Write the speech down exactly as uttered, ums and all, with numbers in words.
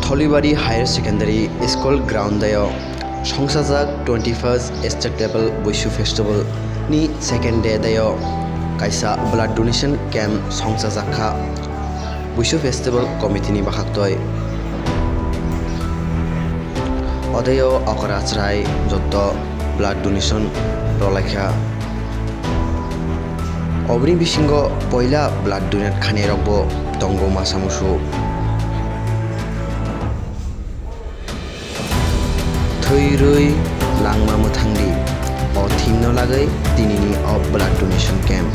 Tholibari Higher Secondary School ground dayo songsajak twenty first State Level Buisu Festival ni second day dayo kaisa blood donation camp songsajak kha Buisu Festival Committee ni bakhaktwi. Odeyo okra chwrai jotto blood donation rwlaikha. Oboni bisingo poila blood donate khainairokbo tongo masa musu. Thwi rwi langma mwthangdi, o theme no lagwi tinini o blood donation camp.